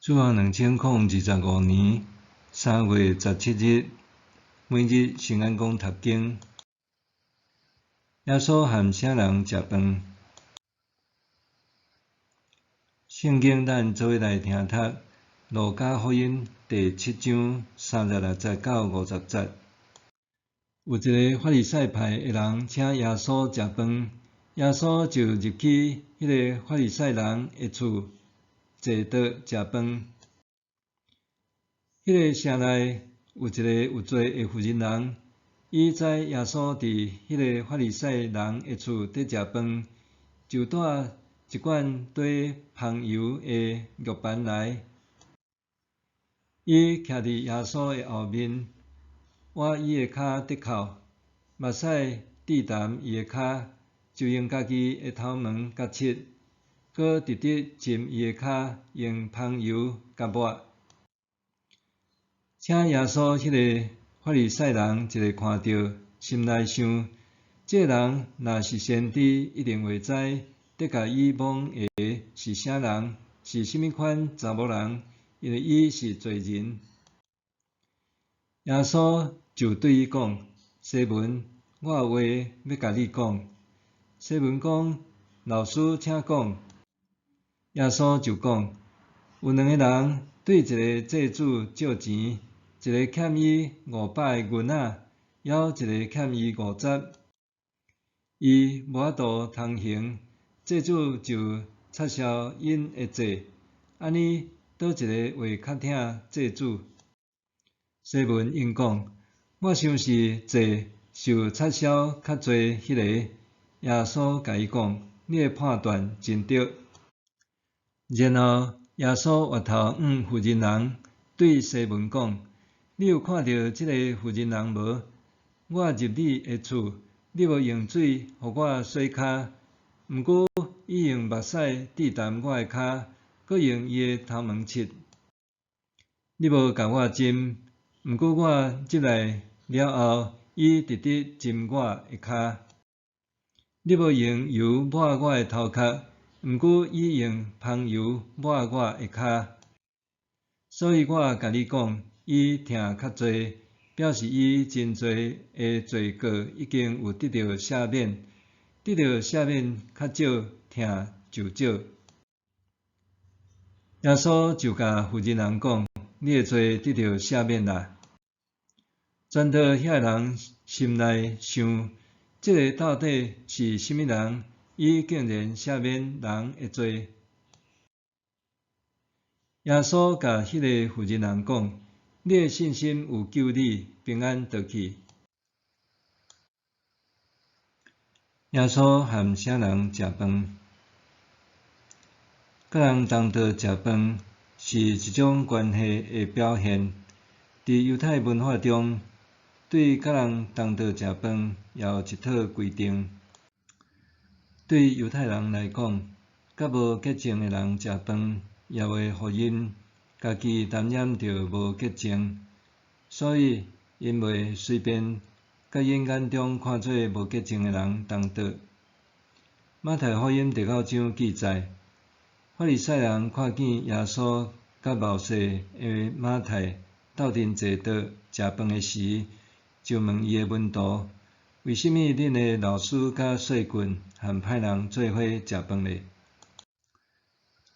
主後2025年3月17日，每日聖安公讀經。耶穌和啥人食飯？聖經咱做伙來聽讀《路加福音》第七章36節到50節。有一个法利賽派的人請耶穌食飯，耶穌就入去彼个法利賽人的厝坐桌食飯。彼个城內有一个有罪的婦人人，伊知耶穌佇彼个法利賽人的厝佇食飯，就帶一罐綴香油的玉盤來，伊徛佇耶穌的後面，倚伊的跤得哭，目屎滴澹伊的跤，就用家己的頭毛共拭，閣直直浸伊的跤，用香油共抹。請耶穌彼个法利賽人一个看著，心內想：這个人若是先知，一定會知佇共伊摸的是啥人，是啥物款查某人，因為伊是罪人。耶穌就對伊講：西門，我有話欲共你講。西門講：老師，請講。耶穌就講：有兩个人對一个債主借錢，一个欠伊500个銀仔，猶一个欠伊50。伊無法度通還，債主就撤銷𪜶的債。按呢，佗一個會較疼債主？西門應講：我想是債受撤銷較濟彼个。耶穌共伊講：你的判斷真對。然後耶穌回頭向婦人人對西門講：你有看著這个婦人人無？我入你的厝，你無用水予我洗跤，毋過伊用目屎滴澹我的跤，閣用伊的頭毛拭。你無共我斟，毋過我入來了後，伊直直斟我的跤。你無用油抹我的頭殼，毋過伊用香油抹我的跤。所以我共你講，伊疼較濟，表示伊真濟的罪過已經有得著赦免，得著赦免較少，疼就少。耶穌就共婦人人講：你的罪得著赦免啦。全桌遐人心內想：這个到底是啥物人？伊竟然赦免人的罪。耶穌共彼个婦人人講：你的信心有救你，平安倒去。耶穌和啥人食飯？佮人同桌食飯是一種關係的表現。佇猶太文化中，對佮人同桌食飯也有一套規定。對猶太人來講，佮無潔淨的人食飯，也會予𪜶家己擔染著無潔淨，所以𪜶袂隨便佮𪜶眼中看做無潔淨的人同桌。馬太福音第九章記載，法利賽人看見耶穌佮謀稅的馬太鬥陣坐桌食飯的時，就問伊的門徒：為啥物恁的老師佮稅棍和歹人做伙食飯呢？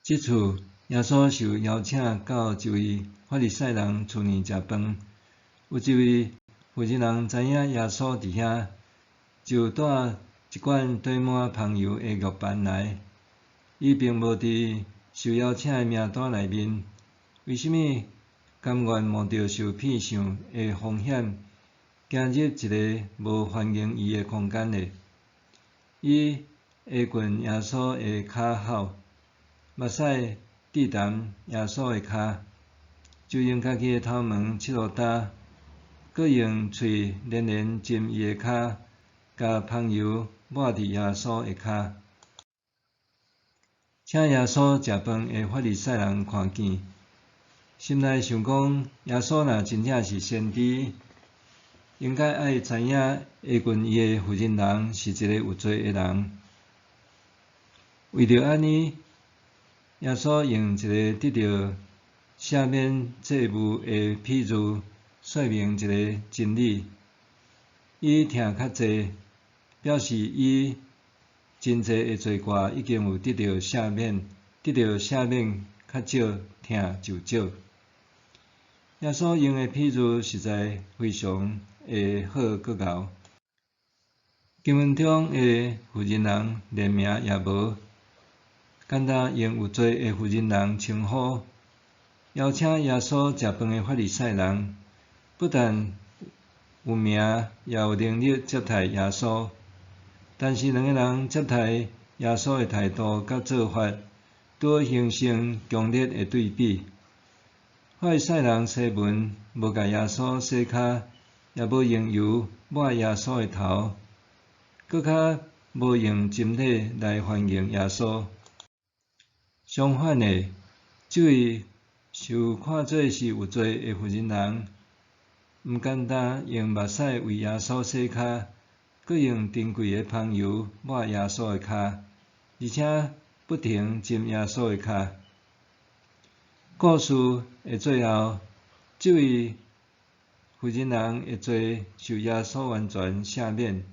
這次耶穌受邀請到一位法利賽人厝內食飯，有一位婦人人知影耶穌佇遐，就帶一罐綴滿香油的玉盤來。伊並無佇受邀請的名單內面，為啥物甘願冒著受騙相的風險，行入一个無歡迎伊的空間呢？伊挨近耶穌的跤口，目屎滴澹耶穌的跤，就用家己的頭毛拭落焦，閣用喙連連浸伊的跤，共香油抹佇耶穌的跤。請耶穌食飯的法利賽人看見，心內想講：耶穌若真正是先知，應該愛知影挨近伊的婦人人是一个有罪的人。為著按呢，耶穌用一个得著赦免債務的譬喻，說明一个真理：伊疼較濟，表示伊真濟的罪過已經有得著赦免，得著赦免較少，疼就少。耶穌用的譬喻實在非常的好閣𠢕。經文中的婦人人連名也無，干焦用有罪的婦人人稱呼。邀請耶穌食飯的法利賽人，不但有名，也有能力接待耶穌。但是兩个人接待耶穌的態度佮做法，拄好形成強烈的對比。法利賽人西門無共耶穌洗跤，也無用油抹耶穌的頭，閣較無用真禮來歡迎耶穌。相反的，這位受看做是有罪的婦人人，毋干焦用目屎為耶穌洗跤，閣用珍貴的香油抹耶穌的跤，而且不停浸耶穌的跤。故事的最後，這位婦人人的罪受耶穌完全赦免，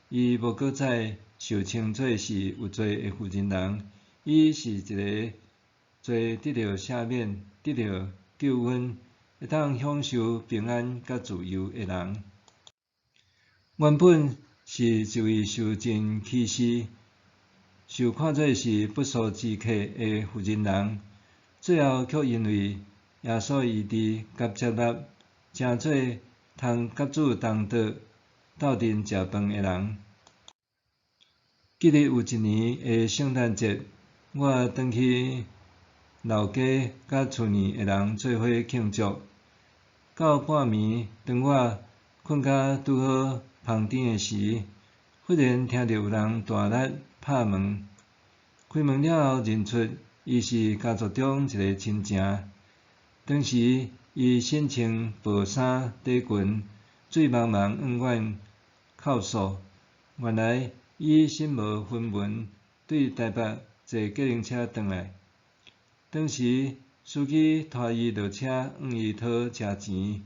伊無閣再受稱做是有罪的婦人人，伊是一个罪得著赦免、得著救恩、會當享受平安佮自由的人。原本是一位受盡歧視、受看做是不速之客的婦人人，最後卻因為耶穌醫治佮接納，成做通佮主同桌鬥陣食飯的人。記得有一年的聖誕節，我轉去老家佮厝內的人做伙慶祝。到半暝，當我睏甲拄好芳甜的時，忽然聽著有人大力拍門。開門了後，認出伊是家族中一個親情。當時伊身穿薄衫短裙，水茫茫向阮哭訴，原來伊身無分文，對台北坐計程車轉來。當時司機拖伊落車，向伊討車錢，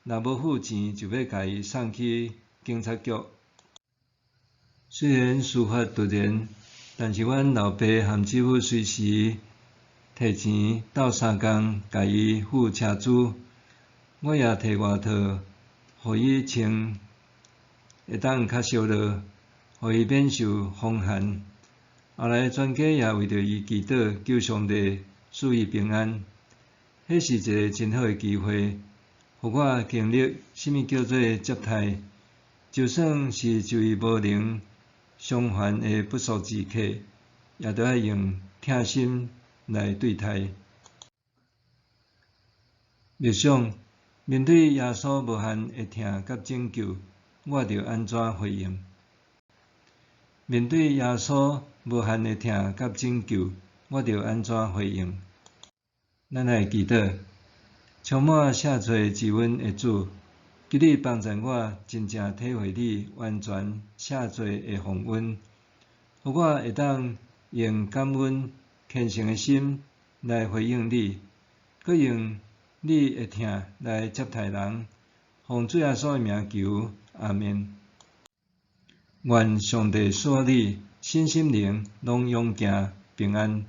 若無付錢就欲共伊送去警察局。雖然事發突然，但是阮老爸和姊夫隨時提錢鬥相共共伊付車資，我也提外套予伊穿，會當較燒熱，予伊免受風寒。後來全家也為著伊祈禱，求上帝賜伊平安。彼是一个真好的機會，予我經歷啥物叫做接待。就算是一位無能償還的不速之客，也著愛用疼心來對待。默想，面對耶穌無限的疼佮拯救，我著按怎回應？面對耶穌無限的疼佮拯救，我著按怎回應？咱來祈禱，充滿赦罪之恩的主，求你幫助我真正體會你完全赦罪的豐恩，予我會當用感恩虔誠的心來回應你，閣用你的疼來接待人。奉主耶穌的名求，阿們。願上帝賜予你身心靈攏勇健平安。